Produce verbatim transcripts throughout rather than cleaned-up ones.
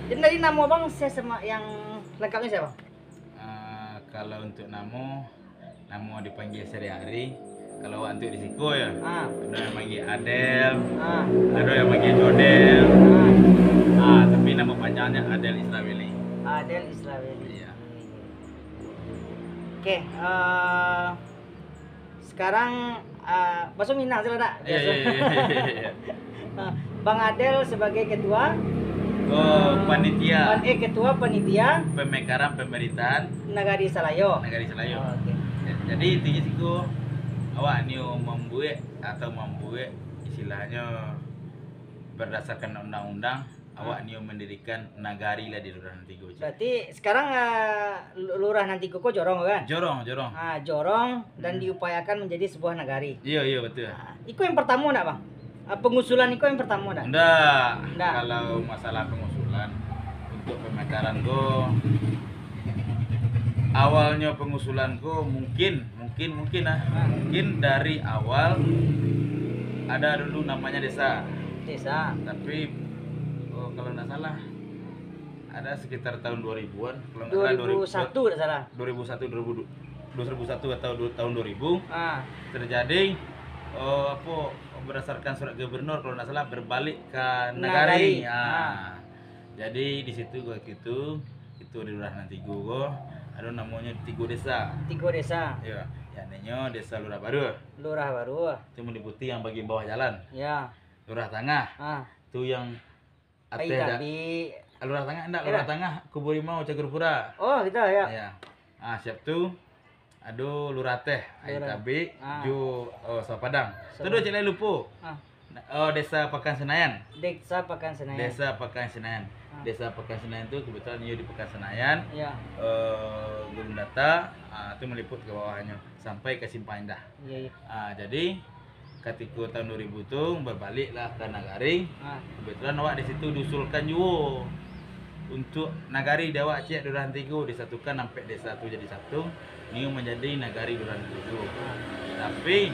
Jadi, dari namo abang, sia sama yang lengkapnya sia, Bang? Ah, kalau untuk namo, namo dipanggia sehari-hari. Kalau awak untuk di siko yo, Ah. ado yang manggil Adel, Ah. ado yang manggil Jodel. Ah. Ah, tapi namo panjangnya Adel Israweli. Adel Israweli. Iya. Oke, eh, sekarang, eh, baso Minang sajo lah, nak? Iya, Biaso. iya, iya, iya, iya. Bang Adel sebagai ketua, Oh, eh, panitia. pan-, eh, ketua panitia Pemekaran pemerintahan Nagari Salayo. Nagari Salayo. Oh, oke. Ja-, jadi intinyo siko, awak nio mambuek atau mambuek, istilahnyo, berdasarkan undang-undang, awak Ah. nio mandirikan nagari lah di Lurahan Tigo, cik. Berarti sekarang, eh, lu-, Lurahan Tigo ko jorong, kan? Jorong, jorong. Ah, jorong dan Hmm. diupayakan menjadi sebuah nagari. Iya, iya, betul. Ah, iko yang pertamo ndak, Bang? Ah, pengusulan iko yang pertamo ndak? Ndak. Ndak. Kalau masalah pengusulan, untuk pemekaran ko, awalnyo pengusulan ko mungkin, mungkin, mungkin lah. Ah. Mungkin dari awal ada dulu namanya desa. Desa. Tapi, oh, kalau ndak salah, ada sekitar tahun dua ribuan, kalau nggak salah, dua ribu satu, nggak salah. Dua ribu satu, dua ribu, dua ribu satu atau du-, tahun dua ribu, Ah. terjadi, eh, apa, berdasarkan surat gubernur, kalau nggak salah, berbalik ke Nagari. nagari. Ah. Ah. Jadi, di situ, waktu itu, itu di Lurahan Tigo ko, ada namanya Tigo Desa. Tigo Desa. Ya, yakninyo Desa Lurah Baru. Lurah Baru. Itu meliputi yang bagian bawah jalan. Ya. Lurah Tangah. Ah. Tu yang Pai ateh ja-, Tabik. Lurah Tangah, ndak, Lurah Tangah, Kubur Rimau, Cagar Pura. Oh, gitu ya. Ya. Ah, siap tu. Ado Lurah Ateh, Aia Lurah. Tabik, Ah. jo, oh, Sawah Padang. Sawah Padang. Tu do cek lai lupo. Ah. Na-, oh, Desa Pakan Senayan. Desa Pakan Senayan. Desa Pakan Senayan. Ah. Desa Pakan Senayan tu kebetulan iyo di Pakan Senayan. Ya. Eh, Gurun Data, ah, tu meliput ke bawahnyo sampai ke Simpang Indah. Iya, iya. Ah, jadi, katiko tahun dua ribu tu, babaliaklah ka Nagari. Ah. Kebetulan awak di situ diusulkan juo untuk Nagari di awak ciek Lurahan Tigo, disatukan ampek desa tu jadi satu, nio manjadi Nagari Lurahan Tigo. Ah. Tapi,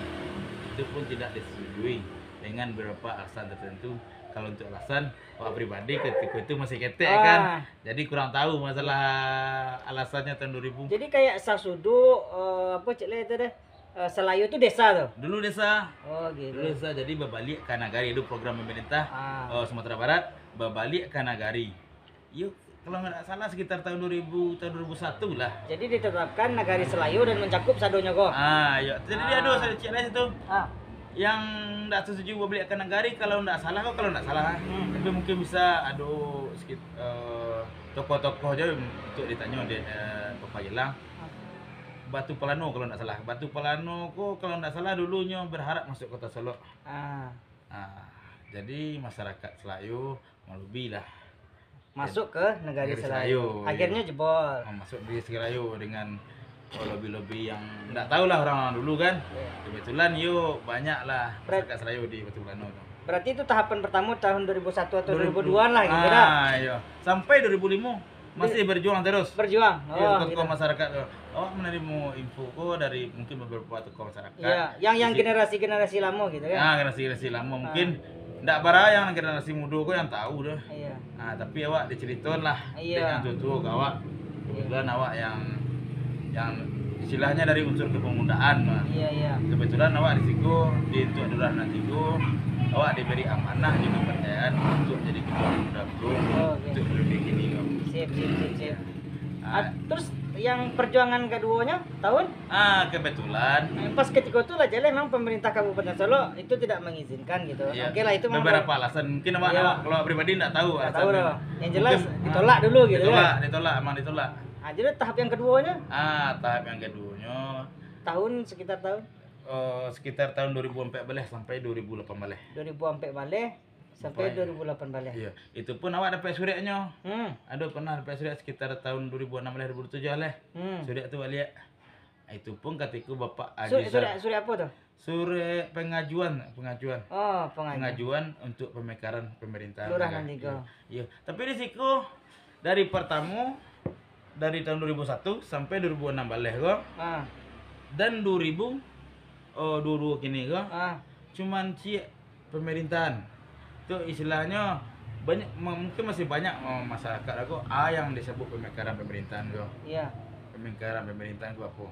itu pun tidak disetujui dengan beberapa alasan tertentu. Kalau untuk alasan, awak pribadi katiko itu masih ketek, Ah. kan. Jadi, kurang tahu masalah alasannyo tahun dua ribu. Jadi, kayak sasudo, eh, apo cek lai tu deh? Eh, Salayo tu desa tu? Dulu desa. Oh, gitu. Dulu desa, jadi babaliak ka Nagari. Itu program pemerintah, Ah. eh, Sumatera Barat, babaliak ka Nagari. Yo, kalau nggak salah sekitar tahun dua ribu, tahun dua ribu satu lah. Jadi ditetapkan Nagari Salayo dan mencakup sadonyo ko. Ah, yo. Jadi dia Ah. ado sadikit lah situ. Ah. Yang ndak setuju babaliak ka Nagari, kalau ndak salah ko, kalau ndak salah. Hmm. Tapi mungkin bisa ado sikit, eh, tokoh-tokoh je untuk ditanyo di, eh, Papa Gilang. Ah. Batu Palano kalau ndak salah. Batu Palano ko kalau ndak salah dulunyo berharap masuk Kota Solok. Ah. Ah, jadi masyarakat Salayo malobi lah. Masuk ke Nagari Nagari Salayo. Salayo, iya. Akhirnya jebol. Ah, masuk di Salayo dengan, oh, lobi-lobi yang ndak tahu lah orang-orang dulu kan. Iya. Kebetulan yo banyak lah Berat- masyarakat Salayo di Batu Palano tu. Berarti itu tahapan pertama tahun dua ribu satu atau dua ribu dua lah gitu dah. Ah, iya. Sampai dua ribu lima masih Di- berjuang terus. Berjuang. Iya, Oh, tokoh-tokoh gitu. masyarakat tu. Awak menerima info ko dari mungkin beberapa tokoh masyarakat. Iya, yang, yang Di si- generasi-generasi lama gitu kan? Ah, generasi-generasi lama. Ah. Mungkin ndak bara yang generasi muda ko yang tahu dah. Iya. Ah, tapi awak diceriton lah. Iya. Dek yang tua-tua ke awak. Iya. Kebetulan awak yang, yang istilahnya dari unsur kepemudaan mah. Iya, iya. Kebetulan awak di siko, di Tuan Lurah Natigo, awak diberi amanah dan kepercayaan untuk jadi ketua pemuda Batu Oh, oke. untuk periode kini ko. Sip, sip, sip, sip. Ah. Ah, terus yang perjuangan keduanya tahun? Ah, kebetulan. Eh, pas ketika itu lah, jadi memang pemerintah Kabupaten Solok itu tidak mengizinkan gitu. Iya. Oke lah, itu memang Beberapa alasan. Mungkin awak, Iya. awak, kalau awak pribadi ndak tahu Nggak tahu alasannya. loh. Yang jelas Mungkin, ditolak ah, dulu gitu ditolak, kan? ditolak, emang ditolak. Ah, jadi tahap yang keduanya? Ah, tahap yang keduanya. Tahun, sekitar tahun? Eh, sekitar tahun dua ribu empat belas sampai dua ribu lapan belas. Dua ribu empat belas sampai Sampai dua ribu lapan belas. Iya, itu pun awak dapat suratnyo. Hmm. Ada pernah dapat surat sekitar tahun dua ribu enam belas, dua ribu tujuh lah. Hmm. Surat tu baliak. Itu pun katiko Bapak Haji Sur-, Sar- surat, surat apa tu? Surat pengajuan, pengajuan. Oh, pengajuan. Pengajuan untuk pemekaran pemerintahan Lurah negara. Natigo. Iya. Iya. Tapi di siko dari pertama, dari tahun dua ribu satu sampai dua ribu enam belas ko, Ah. dan dua ribu, oh, dua dua kini ko, Ah. cuman ciek pemerintahan. Tu istilahnyo Banyak, ma-, mungkin masih banyak, oh, masyarakat ko, ah, yang disebut pemekaran pemerintahan ko. Iya. Pemekaran pemerintahan ko apo?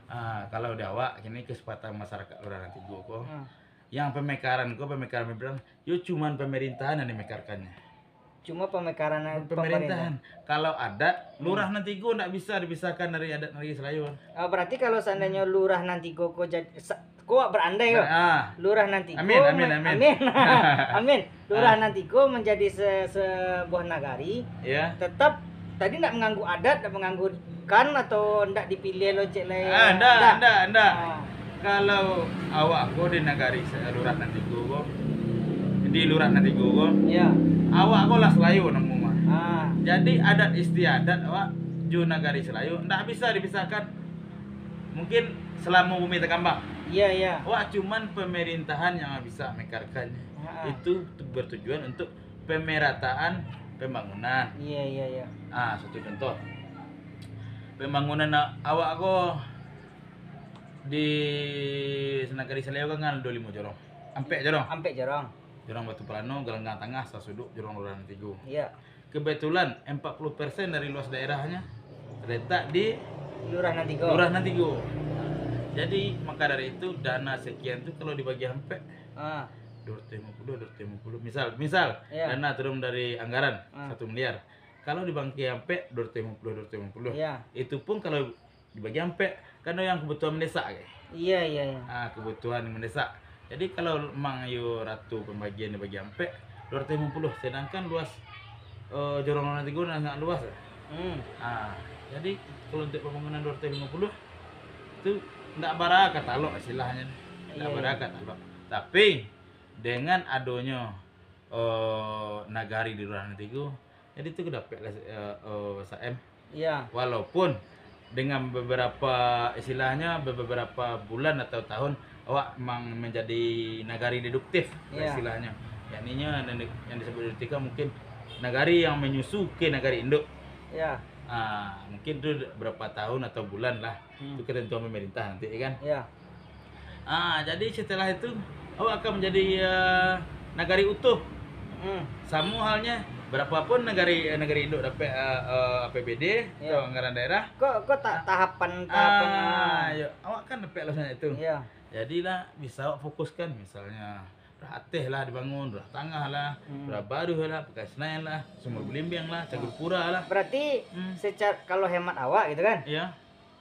Ah, kalau di awak, kini kesepakatan masyarakat Lurahan Tigo ko, Hmm. yang pemekaran ko, pemekaran pemerintahan, yo cuman pemerintahan yang dimekarkannyo. Cuma pemekaran Pemerintahan. Kalau adat, Hmm. Lurahan Tigo ndak bisa dipisahkan dari adat Nagari Selayo. Ah, berarti kalau seandainya Hmm. Lurahan Tigo ko jadi, sa-, ko awak berandai ko. Ber-, ah. Lurahan Tigo Amin, amin, men-, amin. amin. Amin. Lurahan Ah. Tigo menjadi se-, sebuah nagari, Ya. tetap tadi ndak mengganggu adat, ndak mengganggu kan atau ndak dipilih lo cek lai? Ah, ndak, Ndak. ndak, ndak. Ah. Kalau awak ko di nagari se-, Lurahan Tigo ko, di Lurahan Tigo ko, Ya. awak ko lah Selayo namo mah. Ah. Jadi adat istiadat awak jo Nagari Selayo ndak bisa dipisahkan. Mungkin selamo bumi takambang. Iya, iya. Awak cuman pemerintahan yang bisa mekarkan. Ha. Itu tu bertujuan untuk pemerataan pembangunan. Iya, iya, iya. Ah, satu contoh. Pembangunan a-, awak ko di Nagari Selayo kan ado limo jorong. Ampek jorong. Ampek jorong. Jorong Batu Palano, Galanggang Tangah, Sasuduk, Jorong Lurahan Tigo. Iya. Kebetulan empat puluh persen dari luas daerahnya terletak di Lurahan Tigo. Lurahan Tigo. Jadi, maka dari itu, dana sekian tu kalau dibagi ampek, Ah. dua ratus lima puluh, dua ratus lima puluh. Misal, misal, Iya. dana turun dari anggaran Ah. satu miliar. Kalau dibagi ampek, dua ratus lima puluh, dua ratus lima puluh. Iya. Itu pun kalau dibagi ampek, kan ado yang kebutuhan mendesak, kan? Iya, iya, iya. Ah, kebutuhan mendesak. Jadi, kalau mang iyo ratu pembagian dibagi ampek, dua ratus lima puluh, sedangkan luas, eh, Jorong Lurahan Tigo sangat luas. Hmm. Ah, jadi, kalau untuk pembangunan dua ratus lima puluh, itu ndak bara ka talok istilahnyo. Ndak Iya, bara iya. ka talok. Tapi, dengan adonyo, eh, nagari di Lurahan Tigo, jadi tu dapek lah, eh, eh, Saem. Iya. Walaupun dengan beberapa, istilahnyo, beberapa bulan atau tahun, awak mang menjadi nagari deduktif, Iya. istilahnyo. Yakninyo, yang di-, yang disebut deduktif kan mungkin nagari yang menyusu ke nagari induk. Iya. Ah, mungkin tu berapa tahun atau bulan lah. Hmm. Itu ketentuan pemerintah nanti, ya kan? Iya. Ah, jadi setelah itu, awak akan menjadi, eh, nagari utuh. Hmm. Samo halnya, berapapun nagari, eh, nagari induk dapek, eh, eh, A P B D Iya. atau anggaran daerah. Kok, kok ta-, Ah. tahapan, tahapan, Ah, ah. yo, awak kan dapek lah sabananyo itu. Iya. Jadilah, bisa awak fokuskan, misalnya, Lurah Ateh lah dibangun, Lurah Tangah lah, Hmm. Lurah Baruah lah, Pekan Senayan lah, Sumur Belimbing lah, Cagurpura lah. Berarti Hmm. secara, kalau hemat awak gitu kan, Iya.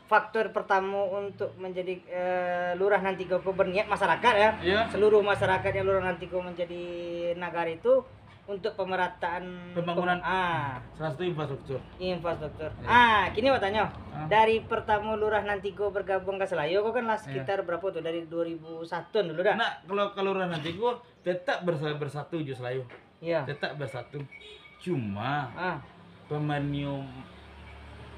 faktor pertamo untuk menjadi, eh, Lurahan Tigo ko berniat masyarakat ya, Iya. seluruh masyarakat yang Lurahan Tigo menjadi nagari itu untuk pemerataan Pembangunan. pem-, ah. Salah satu infrastruktur. Infrastruktur. Iya. Ah, kini awak tanyo, Ah. dari pertamo Lurahan Tigo bergabung ka Selayo ko kan lah Iya. sekitar berapa tu? Dari dua ribu satu dulu dah. Nah, kalau, kalau Lurahan Tigo tetap bersa-, bersatu jo Selayo. Iya. Tetap bersatu. Cuma, Ah. pemanio,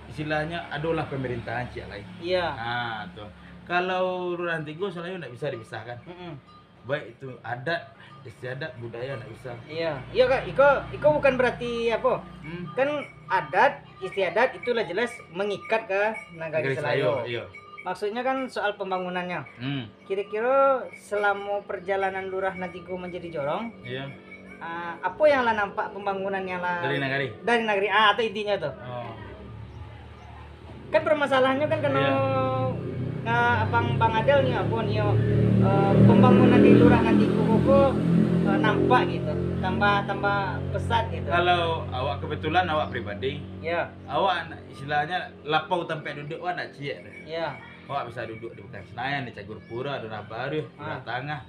istilahnyo, adolah pemerintahan ciek lai. Iya. Ah, tu. Kalau Lurahan Tigo, Selayo ndak bisa dipisahkan. Mm-mm. Baik itu adat, istiadat, budaya, ndak bisa. Iya. Iya, Kak. Iko, iko bukan berarti apo? Hmm. Kan adat, istiadat itulah jelas mengikat ka nagari Nagari Selayo. Selayo, iya. Maksudnya kan soal pembangunannya. Hmm. Kiro-kiro selamo perjalanan Lurahan Tigo menjadi jorong, Iya. ah, apo yang lah nampak pembangunan yang lah Dari nagari? dari nagari, ah, tu intinyo tu. Oh. Kan permasalahannyo kan keno, Iya. ah, Abang, Bang Adel ni apo ni, eh, pembangunan di Lurahan Tigo ko, eh, nampak gitu, tambah, tambah pesat gitu. Kalau awak kebetulan awak pribadi, Iya. awak istilahnyo lapau tampek duduak awak ndak ciek doh. Iya. Awak bisa duduak di Pekan Senayan, di Cagurpura, di Lurah Baruah, Lurah Ah. Tangah,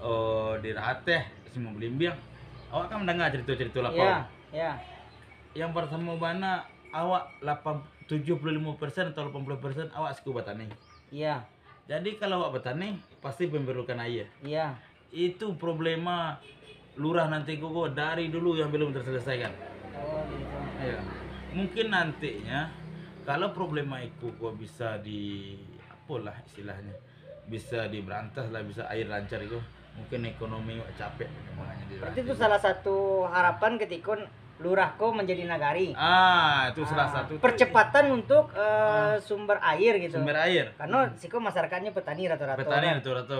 oh, di Lurah Ateh, Sumur Belimbing. Awak kan mandanga carito-carito lapau. Iya, iya. Yang pertamo bana, awak lapan, tujuh puluh limo persen atau lapan puluh persen awak suku batani. Iya. Jadi, kalau awak batani, pasti memerlukan aia. Iya. Itu problema Lurahan Tigo ko dari dulu yang belum terselesaikan. Oh, gitu. Iya. Mungkin nantinya, kalau problema iko ko bisa di, apolah istilahnyo, bisa diberantas lah, bisa aia lancar iko, mungkin ekonomi wak capek perkembangannya di Berarti Lurahan itu Tigo. salah satu harapan ketika lurah ko menjadi nagari. Ah, itu salah Ah, satu tu. percepatan untuk, eh, Ah. sumber air gitu. Sumber air. Karena Hmm. siko masyarakatnya petani rata-rata Petani kan. rata-rata.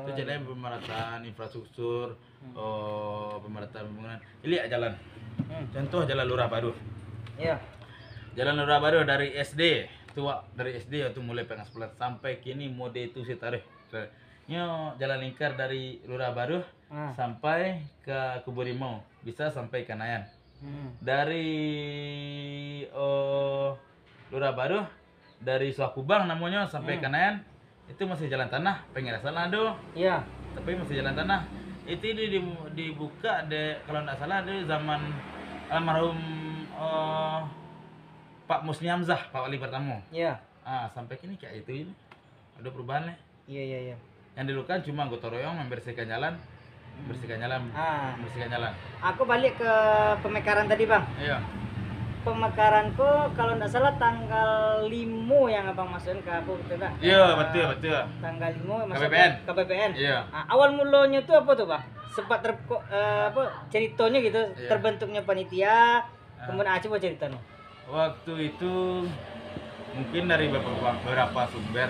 Tu cek lain pemerataan infrastruktur, oh, pemerataan pembangunan. Iliak jalan. Hmm. Contoh jalan Lurah Baruah. Iya. Jalan Lurah Baruah dari S D, tu, Wak, dari S D tu mulai pengaspalan sampai kini mode tu si tarikh. Nyo jalan lingkar dari Lurah Baruah Ah. sampai ka Kubur Rimau, bisa sampai ka Nayan. Hmm. Dari, oh, Lurah Baruah, dari Suah Kubang namonyo sampai Hmm. ka Nayan, itu masih jalan tanah, pengerasan ado. Iya. Tapi masih jalan tanah. Itu di, di, dibuka dek, kalau ndak salah, di zaman almarhum, eh, Pak Musni Hamzah, Pak Wali pertamo. Iya. Ah, sampai kini kayak itu ini. Ada perubahan nih. Iya, iya, iya. Yang dilakukan cuma gotong royong membersihkan jalan, membersihkan jalan, Ah. membersihkan jalan. Aku balik ke pemekaran tadi, Bang. Iya. Pemekaran ko, kalau ndak salah, tanggal limo yang Abang masukin ke aku, betul tak? Iya, Tanggal, betul, betul. tanggal limo masuk K P P N. ke K P P N. Iya. Ah, awal mulonyo tu apa tu, Bang? Sempat ter-, ko-, eh, apa, ceritonyo gitu, Iya. terbentuknya panitia, Ah. kemudian, ah, coba cerita no. Waktu itu mungkin dari beberapa, beberapa sumber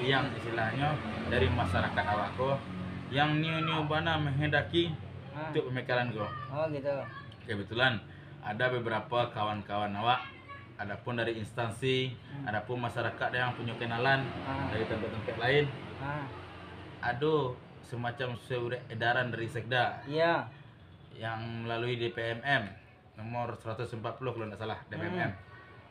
yang istilahnya dari masyarakat awak ko, yang nio-nio bana menghendaki Ah. untuk pemekaran ko. Oh, gitu. Kebetulan ada beberapa kawan-kawan awak, adapun dari instansi, Hmm. adapun masyarakat yang punyo kenalan Ah. dari tempat-tempat lain, Ah. ado semacam surat edaran dari Sekda Iya. yang melalui D P M M nomor seratus empat puluh kalau ndak salah, D P M M. Hmm.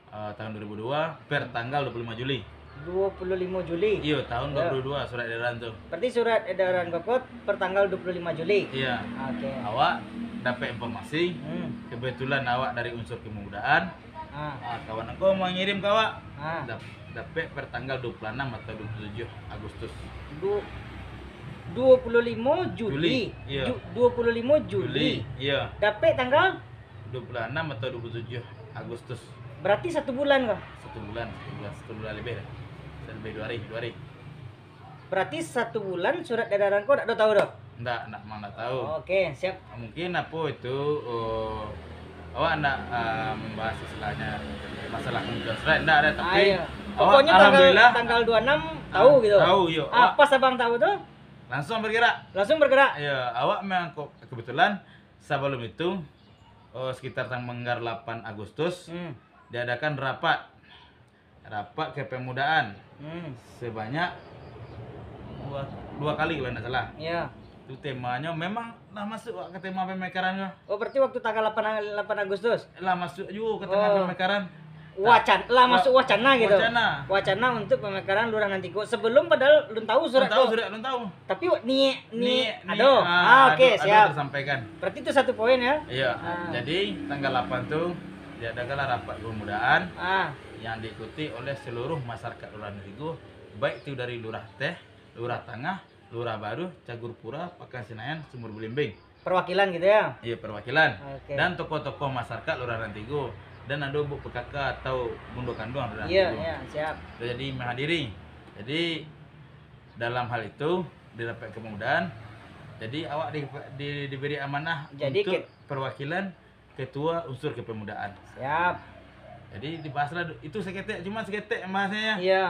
Eh, tahun dua ribu dua, per tanggal dua puluh lima Juli. Dua puluh lima Juli? Iyo, tahun Ya. dua puluh dua surat edaran tu. Berarti surat edaran Kokot per tanggal dua puluh lima Juli? Iya. Oke. Awak dapat informasi, Hmm. kebetulan awak dari unsur kemudaan. Ah. Ah, kawan angku mangirim ka awak. Ah. Dap-, dapat per tanggal dua puluh enam atau dua puluh tujuh Agustus. Du-, dua puluh lima Juli. Juli, iya. Ju-, dua puluh lima Juli. Juli, iya. Dapat tanggal? Dua puluh enam atau dua puluh tujuh Agustus. Berarti satu bulan kah? Satu bulan, satu bulan, satu bulan lebih lah. Lebih dua hari, dua hari. Berarti satu bulan surat edaran ko dak do tahu doh? Ndak, ndak, mang ndak tahu. Oke, siap. Mungkin apo itu, oh, awak ndak, ah, membahas istilahnya masalah kemudian surat, ndak ada, tapi Ah, iya. awak Pokoknya tanggal, alhamdulillah tanggal dua enam tahu Ah, gitu. tahu, yo. Ah, Awak pas abang tahu tu? Langsung bergerak. Langsung bergerak? Ya, awak memang ko-, kebetulan sebelum itu, oh, sekitar tanggal delapan Agustus, Hmm. diadakan rapat. Rapat kepemudaan Hmm. sebanyak dua, dua kali kalau ndak salah. Iya. Itu temanya memang lah masuk ke tema pemekaran tu. Oh, berarti waktu tanggal delapan, delapan Agustus? Lah masuk juga ke tengah Oh. pemekaran. Wacan-, lah Wa-, masuk wacana gitu? wacana. Wacana untuk pemekaran Lurah Nantiko. Sebelum padahal belum tahu surat Belum tahu tu. surat, belum tahu. Tapi wa-, niat, niat Niat, niat, ado. ah, Ah, oke, ado, ado siap. tersampaikan. Berarti itu satu poin ya? Iya. Ah. Jadi tanggal delapan tu diadakanlah rapat pemudaan Ah. yang diikuti oleh seluruh masyarakat Lurah Nantiko, baik itu dari Lurah Teh, Lurah Tangah, Lurah Baruah, Cagur Pura, Pakan Sinayan, Sumur Belimbing. Perwakilan gitu ya? Iya, perwakilan. Oke. Dan tokoh-tokoh masyarakat Lurah Nantiko. Dan ado Bu P K K atau bundo kanduang Lurah Iya, Nantiko. iya, siap. Jadi menghadiri. Jadi dalam hal itu di rapat kepemudaan, jadi awak di, di, diberi amanah Jadi untuk kit- perwakilan ketua unsur kepemudaan. Siap. Jadi dibahaslah du-, itu seketek, cuma seketek yang bahasnya. Iya.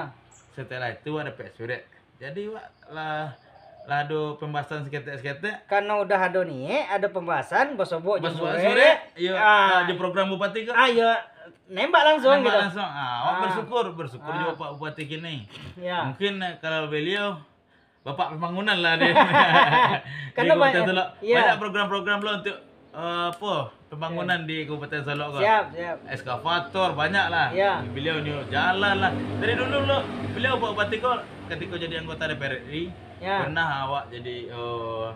Setelah itu ada pek surat. Jadi, wak, lah, lah ado pembahasan seketek-seketek. Karena udah ado niat, ado pembahasan, basobok jo Basobok surek, surek, iya, ah, ah, di program bupati ko. Ah, iya, nembak langsung Nembak gitu. langsung. Ah, awak Ah. bersyukur, bersyukur Ah. juga Pak Bupati kini. Ya. Mungkin, eh, kalau beliau, Bapak Pembangunan lah dia. Di Karena Kabupaten banyak, Solok. iya. Banyak program-program lo untuk, eh, apa, pembangunan Iya. di Kabupaten Solok ko. Siap, siap. Ekskavator banyak lah. Iya. Beliau nyo jalan lah. Dari dulu lo, beliau Pak Bupati ko, ketika jadi anggota D P R R I, Iya. pernah awak jadi, eh,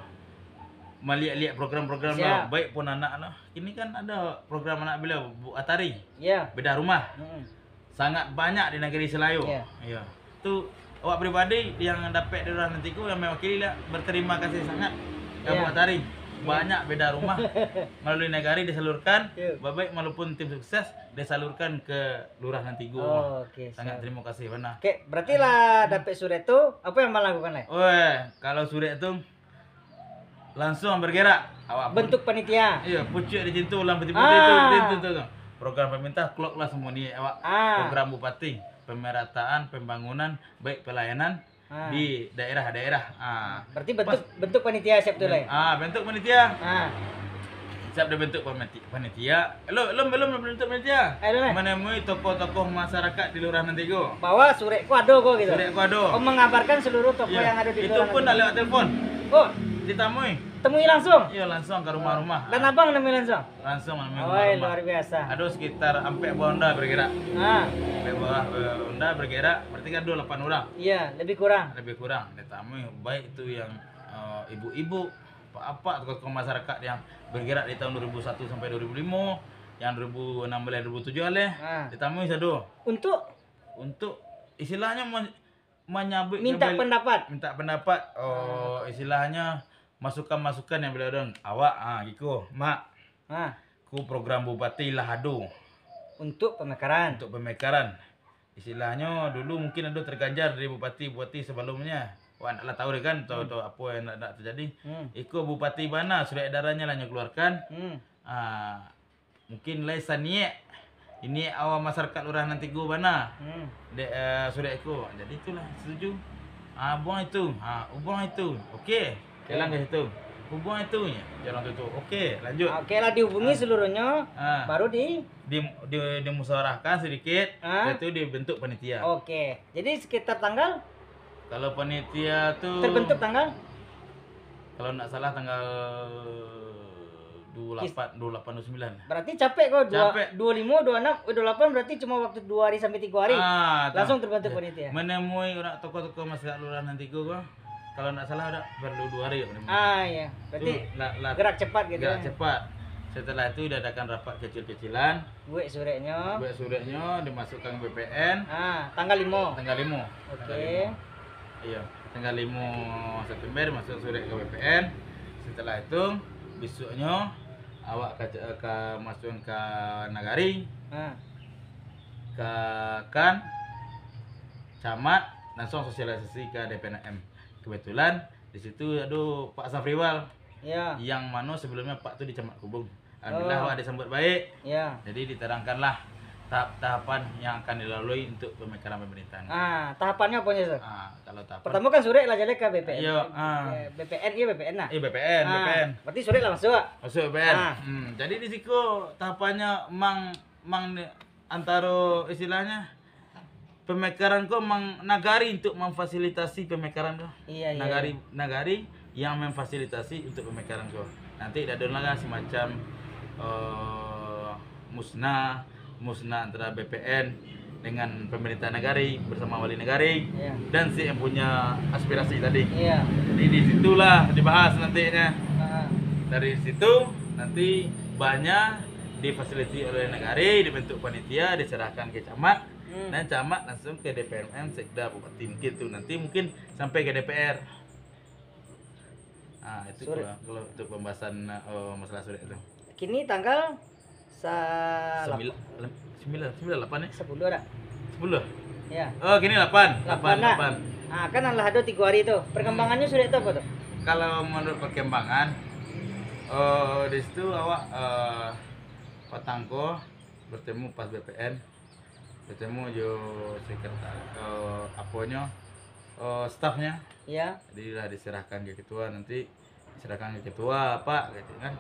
melihat-lihat program-program lo, Siap. baik pun anak lo. Kini kan ada program anak beliau, Bu Atari. Iya. Bedah rumah. Mm-mm. Sangat banyak di Nagari Selayo. Iya. Iya. Tu, awak pribadi yang dapek di Lurah Nantiko yang mewakili lah, berterima kasih sangat ka Iya. Bu Atari. Iya. Banyak bedah rumah melalui nagari disalurkan, Iya. baik maupun tim sukses disalurkan ke Lurah Nantiko. Oh, oke, Sangat siap. terima kasih bana. Oke, berarti lah dapek surek tu, apa yang abang lakukan, Lai? Weh, kalau surek tu, langsung bergerak. Awak pun Bentuk panitia. Iya, pucuk di situ, ulang putih-putih tu, Ah. di situ tu. Program pemerintah, clock lah semua ni awak. Ah. Program bupati, pemerataan, pembangunan, baik pelayanan, Ah. Di daerah-daerah. Ah. Berarti bentuk, pas bentuk panitia siap tu, Lai? Ah, bentuk panitia. Ah. Siap dibentuk panitia. Panitia. Lo, lo belum bentuk panitia? Eh, lo, Lai. Menemui tokoh-tokoh masyarakat di Lurahan Tigo. Bahwa surek ko ado ko gitu. Surek ko ado. Oh, mengabarkan seluruh tokoh, iyo, yang ada di itu Lurahan pun Tigo. Dak lewat telepon. Oh. Ditamui. Temui langsung? Iyo, langsung ke rumah-rumah. Dan abang nemui langsung? Langsung menemui rumah-rumah. Oi, luar biasa. Ado sekitar ampek buah onda bergerak. Ah. Ampek buah, eh, onda bergerak, berarti kan ado lapan urang. Iya, lebih kurang. Lebih kurang. Ditamui, baik itu yang, eh, ibu-ibu, apak-apak, tokoh-tokoh masyarakat yang bergerak di tahun dua ribu satu sampai dua ribu lima, yang dua ribu enam belas, dua ribu tujuh aleh. Ah. Ditamui sado. Untuk? Untuk, istilahnyo, men-, manyabuik minta kembali pendapat. Minta pendapat, oh, ah, istilahnyo masukan-masukan yang beliau don. Awak, ah, giko, Mak. Ah. Ku program bupati lah ado. Untuk pemekaran. Untuk pemekaran. Istilahnyo dulu mungkin ado terganjar dari bupati, bupati sebelumnyo. Awak ndak lah tahu deh kan, tahu, hmm, tahu apo yang nak, nak terjadi. Hmm. Iko bupati bana, surat edarannya lah nyo keluarkan. Hmm. Ah, mungkin lai saniek, iniek awak masyarakat Lurahan Tigo bana. Hmm. Dek, eh, surek ko. Jadi itulah, setuju. Ah, buang itu. Ah, buang itu. Oke. Oke. Jalan ke situ. Buang itu, ya. Jalan tu, tu. Oke, lanjut. Ah, oke lah, dihubungi, ah, seluruhnyo, ah, baru di di, di, dimusyawarahkan sedikit, ah, lepas tu dibentuk panitia. Oke. Jadi sekitar tanggal? Kalau panitia tu terbentuk tanggal? Kalau ndak salah tanggal dua puluh lapan, dua puluh lapan, dua puluh sembilan. Berarti capek ko, dua, capek. Dua puluh lima, dua puluh enam, eh, dua puluh lapan, berarti cuma waktu dua hari sampai tiga hari. Ah, langsung terbentuk panitia. Menemui urang tokoh-tokoh masyarakat Lurahan Tigo ko, kalau ndak salah dak perlu dua hari ko menemui. Ah, iya. Berarti tu lah, lah gerak cepat gitu, gerak ya? Cepat. Setelah itu diadakan rapat kecil-kecilan. Buek sureknyo. Buek sureknyo, dimasukkan ke B P N. Ah, tanggal limo. Tanggal limo. Oke. Tanggal limo. Iyo, tanggal limo September masuk surek ka B P N. Setelah itu, besoknyo awak ka, ka masukan ka nagari, ha, ka kan, camat, langsung sosialisasi ka D P M. Kebetulan di situ ado Pak Safriwal. Iyo. Yang mano sebelumnyo Pak tu di Camat Kubung. Alhamdulillah, oh, awak disambuik baik. Iyo. Jadi, diterangkanlah tahap-tahapan yang akan dilalui untuk pemekaran pemerintahan. Ah, tahapannyo apo sajo tu? Ah, kalau tahapan pertamo kan surek lah jaleh ka B P N. Iyo, ah. Eh, B P N, iyo, B P N lah. Iyo, B P N, ah, B P N. Berarti surek lah masuak. Masuak B P N. Ah. Hmm, jadi di siko tahapannyo mang, mang ni, antaro istilahnyo pemekaran ko mang-, nagari untuk memfasilitasi pemekaran ko. Iyo, iyo, nagari, iyo. Nagari yang memfasilitasi untuk pemekaran ko. Nanti dak ado lah semacam, eh, musnah, musnah antara B P N dengan pemerintah nagari bersama wali nagari, iyo, dan si yang punya aspirasi tadi. Iyo. Jadi di situlah dibahas nantinya. Ha. Dari situ nanti buahnya difasilitasi oleh nagari, dibentuk panitia, diserahkan ke camat, hmm, dan camat langsung ke D P M, sekda, bupati mungkin tu. Nanti mungkin sampai ke D P R. Ah, itu kalau, kalau untuk pembahasan, eh, masalah surek itu. Kini tanggal sa-, sembilan, sembilan, sembilan, lapan, eh? Sepuluh dah. Sepuluh? Ya. Oh, kini lapan. Lapan, lapan, lapan. Ah, kan lah ado tiga hari tu. Perkembangannya surek tu apa tu? Kalau menurut perkembangan, eh, di situ awak, eh, patang ko bertemu pas B P N, bertemu jo sekretar, eh, aponyo, eh, staffnya. Iya. Jadi lah diserahkan ke ketua, nanti diserahkan ke ketua, Pak, gitu kan.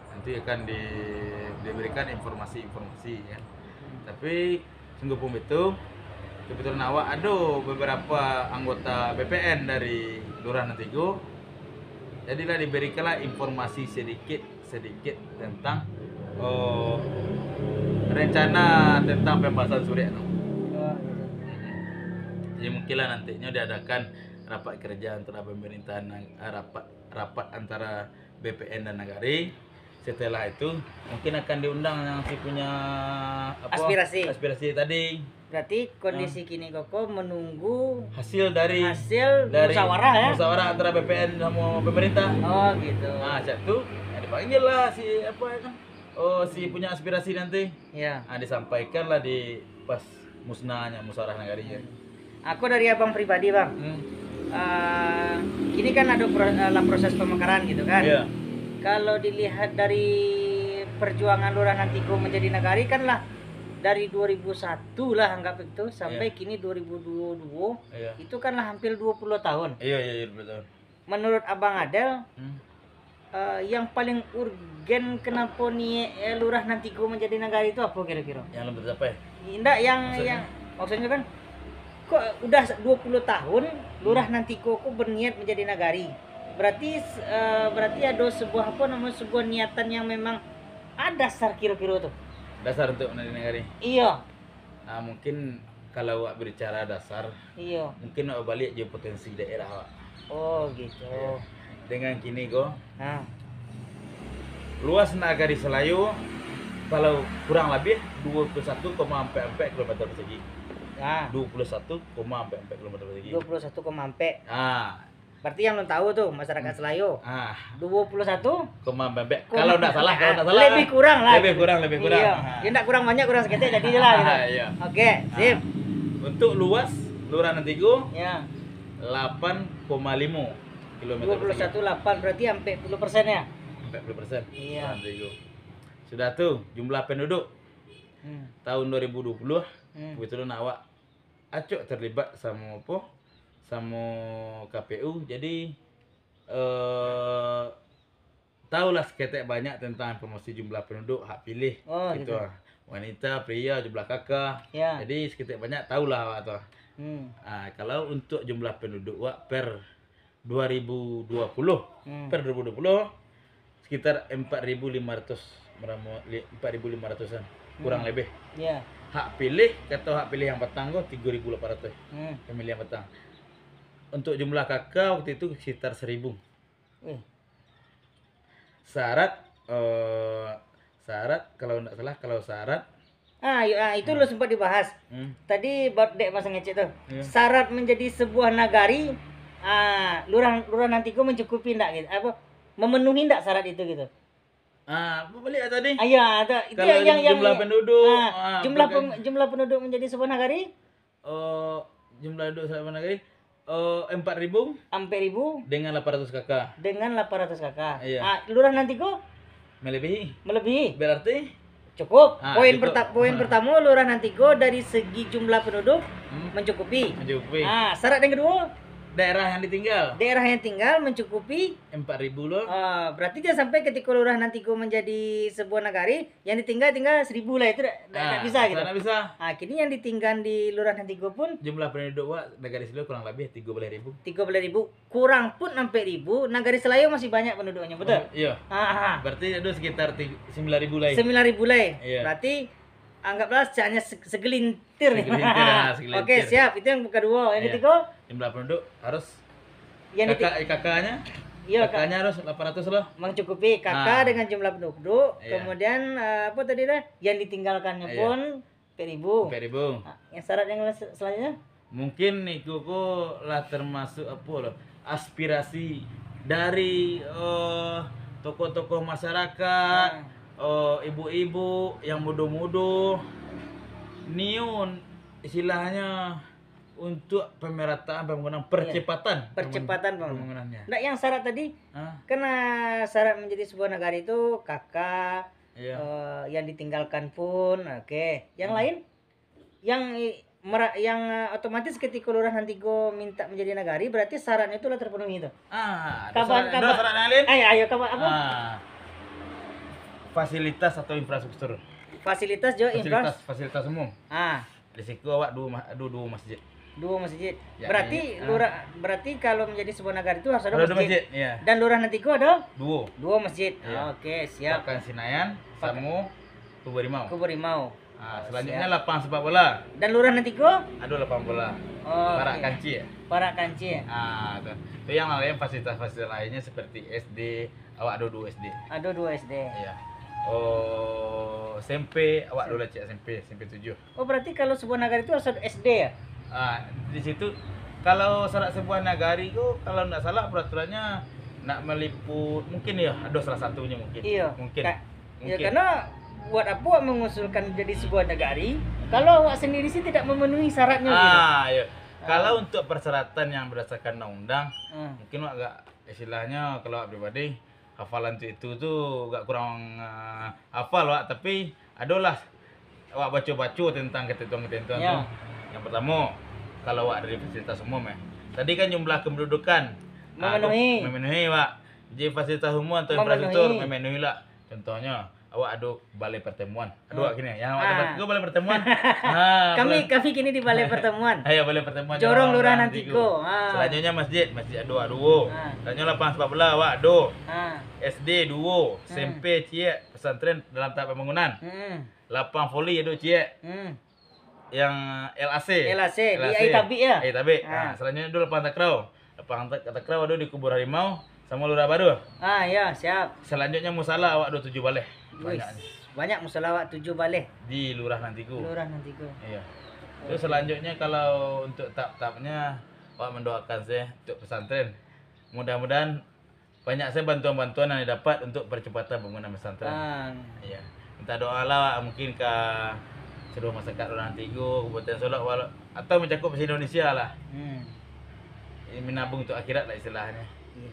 Nanti akan di-, diberikan informasi-informasi, ya. Hmm. Tapi sungguh pun betul, kebetulan awak ado beberapa anggota B P N dari Lurahan Tigo. Jadilah diberikanlah informasi sedikit sedikit tentang, oh, rencana tentang pembahasan surek tu. Oh, gitu. Mm-mm. Jadi mungkinlah nantinya diadakan rapat kerja antara pemerintahan nang-, eh, rapat, rapat antara B P N dan Nagari. Setelah itu mungkin akan diundang yang si punya apa, aspirasi. Aspirasi tadi. Berarti kondisi, ah, kini koko menunggu hasil dari, hasil dari musyawarah, ya? Musyawarah antara B P N sama pemerintah. Oh, gitu. Ah, siap tu, ya, dipanggil lah si, apa, ya kan? Oh, si punya aspirasi nanti. Iya. Ah, disampaikan lah di pas musnahnya, musyawarah nagari, ya. Aku dari abang pribadi, Bang. Hmm. Ah, kini kan ada pro-, eh, lah proses pemekaran gitu kan. Iya. Kalau dilihat dari perjuangan Lurahan Tigo menjadi nagari kan lah dari dua ribu satu lah, anggap itu, sampai Iya. kini dua ribu dua puluh dua, Iya. itu kan lah hampir dua puluh tahun. Iya, iya, iya, dua puluh tahun. Menurut Abang Adel, Hmm. eh, yang paling urgen, kenapa ni, eh, Lurah Nan Tigo manjadi nagari itu apa kira-kira? Yang belum tercapai. Indak, yang, Maksudnya? yang, maksudnya kan, kok udah dua puluh tahun Lurah Hmm. Nan Tigo ko berniat menjadi nagari. Berarti, eh, berarti ada sebuah, apa namanya, sebuah niatan yang memang ada dasar kira-kira tu. Dasar untuk menjadi nagari? Iya. Ah, mungkin kalau awak berbicara dasar, Iya. mungkin awak baliak jo potensi daerah awak. Oh, gitu. Iya. Dengan kini ko, Ha. luas nagari Selayo kalau kurang labiah dua puluh satu koma ampek ampek kilometer persegi. Ha. Dua puluh satu koma ampek ampek kilometer persegi. Dua puluh satu koma ampek. Ah, Berarti yang belum tahu tu, masyarakat Hmm. Selayo. Ah. Dua puluh satu? Koma bebek. Koma Kalau ndak salah, kalau ndak salah. Lebih kurang lah. Lebih kurang, lebih kurang. Iya. Ah. Ya, ndak kurang banyak, kurang sedikit, jadi je lah gitu. Iya. Oke, Ah. sip. Untuk luas Lurah Nan Tigo, Ya. lapan koma lima kilometer persegi. Dua puluh satu lapan, berarti ampek puluh persen ya? Ampek puluh persen. Iya. Lurah Nan Tigo. Sudah tu, jumlah penduduk Hmm. tahun dua ribu dua puluh, Hmm. kebetulan awak acok terlibat samo apo, samo K P U. Jadi, eh, tahulah saketek banyak tentang informasi jumlah penduduk, hak pilih, Oh, gitu. gitu. Wanita, pria, jumlah K K. Ya. Jadi, saketek banyak tahulah awak tu. Hmm. Ah, kalau untuk jumlah penduduk awak per dua ribu dua puluh, Hmm. per dua ribu dua puluh, sekitar empat ribu lima ratus, meramo-, li-, empat ribu lima ratusan, kurang Hmm. lebih. Ya. Hak pilih, kato hak pilih yang patang ko tigo ribu lapan ratus. Hmm. Pemilihan patang. Untuk jumlah K K waktu itu sekitar seribu. Eh. Syarat, eh, syarat, kalau ndak salah, kalau syarat Ah, yo, ah, itu Hmm. lo sempat dibahas. Hmm. Tadi ba-, dek Mas ngecek tu. Iya. Syarat menjadi sebuah nagari, ah, Lurah, Lurah Nan Tigo mencukupi ndak gitu? Apa, memenuhi ndak syarat itu gitu? Ah, apa balik tadi? Ah, ya, ada. Itu Kalau yang, yang, yang, jumlah yang penduduk, ah, ah, jumlah bukan pem-, jumlah penduduk menjadi sebuah nagari? Oh, jumlah penduduk sebuah nagari? Eh, empat ribu Empat ribu. dengan lapan ratus K K. Dengan lapan ratus K K. Iya. Ah, Lurah Nan Tigo? Melebihi. Melebihi. Berarti? Cukup. Ah, Poin cukup. perta-, poin Ah. pertama, Lurah Nan Tigo dari segi jumlah penduduk Hmm. mencukupi. Mencukupi. Ah, syarat yang kedua? Daerah yang ditinggal. Daerah yang tinggal mencukupi. Empat ribu lo. Ah, berarti jangan sampai ketika Lurah Nan Tigo menjadi sebuah nagari, yang ditinggal tinggal seribu lah, itu dak, dak, dak Ah, bisa gitu. dak bisa. Ah, kini yang ditinggal di Lurah Nan Tigo pun Jumlah penduduk wak nagari Selayo kurang lebih tigo belas ribu. Tigo belas ribu, kurang pun ampek ribu, nagari Selayo masih banyak penduduknya, betul? Oh, iya. Ah, ah. Berarti ada sekitar ti-, sembilan ribu lai. Sembilan ribu lai. Iya. Berarti anggaplah hanya se-, segelintir nih. Segelintir, ah, segelintir. Oke, siap. Itu yang kedua. Yang Iya. ketiga? Jumlah penduduk harus Yang di K K, eh, K K-nya? Iya, Kak. K K-nya harus lapan ratus lah. Mencukupi K K Ah. dengan jumlah penduduk. Iya. Kemudian, eh, apa tadi dah? Yang ditinggalkannya Iya. pun empat ribu. Empat ribu. Ah, yang syarat yang sel-, selanjutnya? Mungkin iko ko lah termasuk apa lah, aspirasi dari, eh, tokoh-tokoh masyarakat, Ah. eh, ibu-ibu yang mudo-mudo, niun istilahnya untuk pemerataan pembangunan, Iya. percepatan Percepatan pembangun-, pembangunan. pembangunannya. Ndak yang syarat tadi? Hah? Kan syarat menjadi sebuah nagari itu K K, Iya. eh, yang ditinggalkan pun, oke. Yang Hmm. lain? Yang i-, mera-, yang, eh, otomatis ketika Lurah Nan Tigo minta menjadi nagari, berarti syaratnya itu lah terpenuhi tu. Ah, ada Kaban, syarat, ada kaban. syarat yang lain? Ayo, ayo, kaban apa? Ah, fasilitas atau infrastruktur. Fasilitas jo infra- Fasilitas, fasilitas umum. Ah. Di situ awak duo ma-, ado duo masjid. Duo masjid. Ya, Berarti iya. lurah, berarti kalau menjadi sebuah nagari itu harus ada Ada duo masjid. masjid, iya. Dan Lurah Nan Tigo ada Duo. duo masjid. Iya. Ah, oke, siap. Pakan Sinayan Pak- samo Kubur Rimau. Kubur Rimau. Ah, Oh, selanjutnya siap. lapang sepak bola. Dan Lurah Nan Tigo? Ado lapang bola. Oh, Parak oke. Kancil. Parak Kancil. Ah, tu. Tu yang lain fasilitas-fasilitas lainnya seperti S D, awak ado duo S D. Ado duo S D. Iya. Oh, S M P, awak Sem- ado lah cek S M P, S M P tujuh. Oh, berarti kalau sebuah nagari itu harus ada S D ya? Ah, di situ, kalau syarat sebuah nagari tu, kalau ndak salah peraturannya nak meliput, mungkin ya, ada salah satunya mungkin. Iya. Mungkin. Ka-, ya, Mungkin. karena buat apa awak mengusulkan jadi sebuah nagari, kalau awak sendiri sih tidak memenuhi syaratnya gitu? Ah, iya. Ah. Kalau untuk persyaratan yang berdasarkan undang-undang, Hmm. mungkin awak agak, istilahnya, kalau awak pribadi, hafalan tu itu tu agak kurang, ah, hafal awak, tapi adolah Awak baco-baco tentang ketentuan-ketentuan tu. Yang pertamo, kalau awak dari fasilitas umum, eh. Tadi kan jumlah kependudukan, ah, memenuhi. Memenuhi, Wak. Di fasilitas umum atau infrastruktur, memenuhi lah. Contohnyo, awak ado balai pertemuan. Ado awak kini, yang awak tempat tu balai pertemuan. Ha, kami, kami kini di balai pertemuan. Ayo, balai pertemuan Jorong Lurah Nan Tigo. Ha. Selanjutnya masjid, masjid ado awak duo. Ha. Selanjutnya lapangan sepak bola awak ado. Ha. S D duo, S M P ciek, pesantren dalam tahap pembangunan. Hmm. Lapang voli ado ciek. Hmm. Yang L A C. L A C, di Aia Tabik, ya? Aia Tabik. Ha. Ha, selanjutnya ado lapang takraw. Lapang tak-, takraw ado di Kubur Harimau sama Lurah Baru. Ah, ya, siap. Selanjutnya musala awak ado tujuh baleh. Wih, banyak musala awak tujuh baleh. Di Lurah Nan Tigo. Lurah Nan Tigo. Iya. Terus selanjutnya kalau untuk tahap-tahapnya, awak mendoakan saja untuk pesantren. Mudah-mudahan banyak saja bantuan-bantuan yang didapat untuk percepatan pembangunan pesantren. Ah. Iya. Minta doa lah mungkin ka seluruh masyarakat Lurah Nan Tigo, Kabupaten Solok, walau, atau mencakup se-Indonesia lah. Hmm. Ini menabung untuk akhirat lah istilahnya. Iya.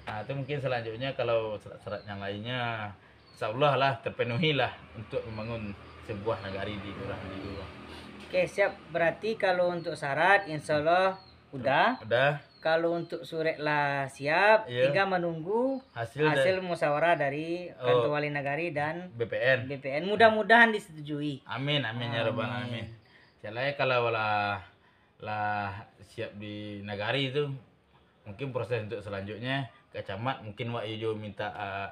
Nah, itu mungkin selanjutnya kalau syarat-syarat yang lainnya, insya Allah lah terpenuhi lah untuk membangun sebuah nagari di Lurah Nan Tigo. Oke, siap. Berarti kalau untuk syarat, insya Allah udah. Udah. Kalau untuk surek lah siap, tinggal menunggu hasil musyawarah dari Kantor Wali Nagari dan B P N. B P N. Mudah-mudahan disetujui. Amin, amin, ya rabbal alamin. Amin. Insya Allah, kalau lah, lah siap di nagari tu, mungkin proses untuk selanjutnya, ka camat mungkin wak iyo jo minta, ah,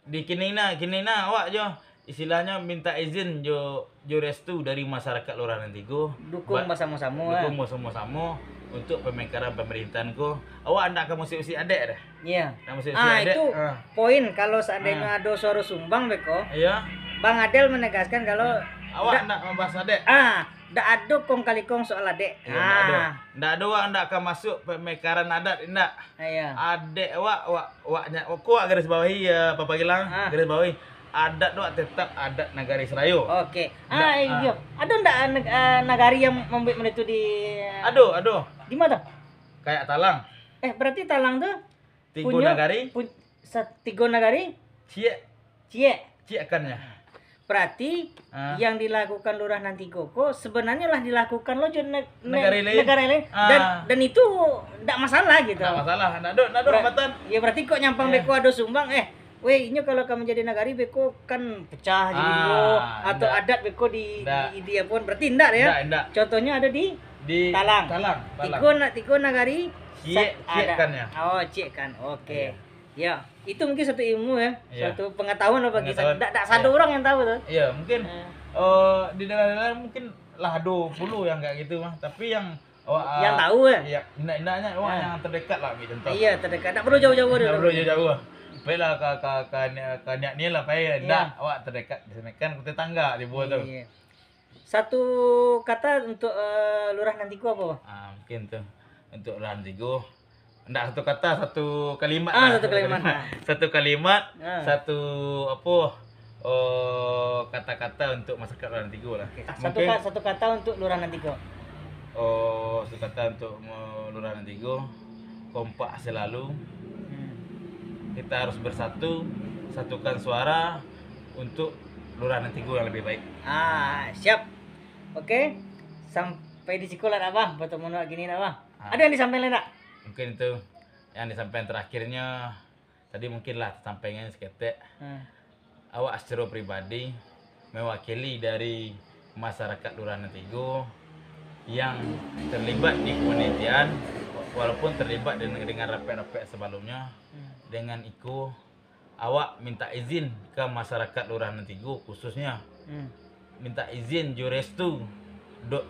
di kini nah, kini nah awak jo, istilahnyo minta izin jo, jo restu dari masyarakat Lurah Nan Tigo. Dukung basamo-samo lah. Dukung basamo-samo untuk pemekaran pemerintahan ko. Awak ndak ka musik-musik adek dah. Iya. Ndak musik-musik adek. Ah, itu poin. Kalau seandainyo ado suaro sumbang beko, Bang Adel menegaskan kalau awak ndak, ndak membahas adek. Ah, ndak ado kong kali kong soal adek. Iya, ndak ado. Ah. Ndak ado, wak ndak ka masuk pemekaran adat, ndak. Iya. Adek wak, wak, wak nya, ko wak garis bawahi, ya, Papa Gilang, garis bawahi. Adat tu tetap adat nagari Serayo. Oke. Ah, iyo. Ado ndak, ah, neg-, ah, nagari yang mambuek benda tu di... Ado, ado. Di ma tu? Kayak Talang. Eh, berarti Talang tu tigo nagari? Pun-, sa-, tigo nagari? Ciek. Ciek. Ciek kan ya. Berarti yang dilakukan Lurah Nan Tigo ko sebenarnyo lah dilakukan lo jo neg-, neg-, nagari lain. Nagari lain. Ah. Dan, dan itu ndak masalah gitu. Ndak masalah, ndak ado, ndak ado hambatan. Ya, berarti kok nyampang beko ado sumbang, eh, weh, inyo kalau ka manjadi nagari beko kan pecah jadi duo, atau adat beko di, di, di apo, berarti ndak ya? Ndak, ndak. Contohnyo ado di Talang. Talang, Talang. Tigo na-, tigo nagari ciek, ciek kan ya? Oh, ciek kan. Oke. Iya. Ya, itu mungkin satu ilmu ya, satu pengetahuan lah bagi sa-, ndak, ndak sado urang yang tahu tu. Iya, mungkin, eh, di daerah-daerah mungkin lah ado pulo yang kayak gitu mah, tapi yang awak, yang tahu ya? Iya, indak-indaknya awak yang terdekat lah, ambil contoh. Iya, terdekat. Ndak perlu jauh-jauh dulu. Ndak perlu jauh-jauh. Baiklah, ka, ka, ka, ka niat ni lah, pai. Iya. Ndak, awak terdekat di sini kan, tetangga di bawah tu. Iya. Satu kata untuk, eh, Lurah Nan Tigo apo, Bang? Ah, mungkin tu. Untuk Lurah Nan Tigo. Ndak satu kata, satu kalimat lah. Ah, satu kalimat. Satu kalimat, satu apo, oh, kata-kata untuk masyarakat Lurah Nan Tigo lah. Oke. Satu ka-, satu kata untuk Lurah Nan Tigo. Oh, satu kata untuk me-, Lurah Nan Tigo. Kompak selalu. Hmm. Kita harus bersatu, satukan suara untuk Lurah Nan Tigo yang lebih baik. Ah, siap. Oke, sampai di siko lah dak, Bang? Pertemuan awak kini dak, Bang? Ah. Ado yang disampaikan lai dak? Mungkin itu yang disampaikan terakhirnya, tadi mungkin lah tasampaikan saketek. Hmm. Awak secara pribadi mewakili dari masyarakat Lurah Nan Tigo yang terlibat di kepanitiaan, walaupun terlibat dengan, dengan rapek-rapek sebelumnya, hmm, dengan iko, awak minta izin ka masyarakat Lurah Nan Tigo khususnya. Hmm. Minta izin jo restu do-,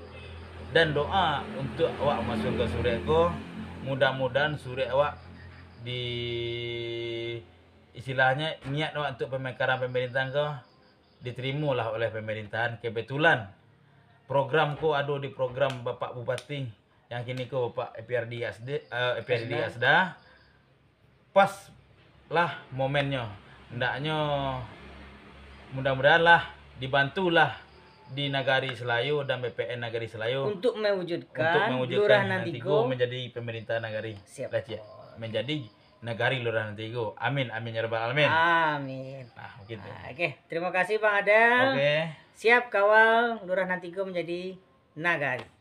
dan doa untuk awak masuak ka surek ko. Mudah-mudahan surek awak di, istilahnyo, niat awak untuk pemekaran pemerintahan ko diterimolah oleh pemerintahan. Kebetulan program ko ado di program Bapak Bupati, yang kini ko Bapak A P R D Asda, eh, A P R D Asda. Asda. Pas lah momennyo. Hendaknyo, mudah-mudahan lah dibantulah di Nagari Selayo dan B P N Nagari Selayo untuk mewujudkan, untuk mewujudkan Lurah Nan Tigo menjadi pemerintah nagari. Siap. Lah, ciek. Menjadi nagari Lurahan Tigo. Amin, amin ya rabbal alamin. Amin. Nah, begitu. Nah, oke, terima kasih Bang Adel. Oke. Siap kawal Lurahan Tigo menjadi nagari.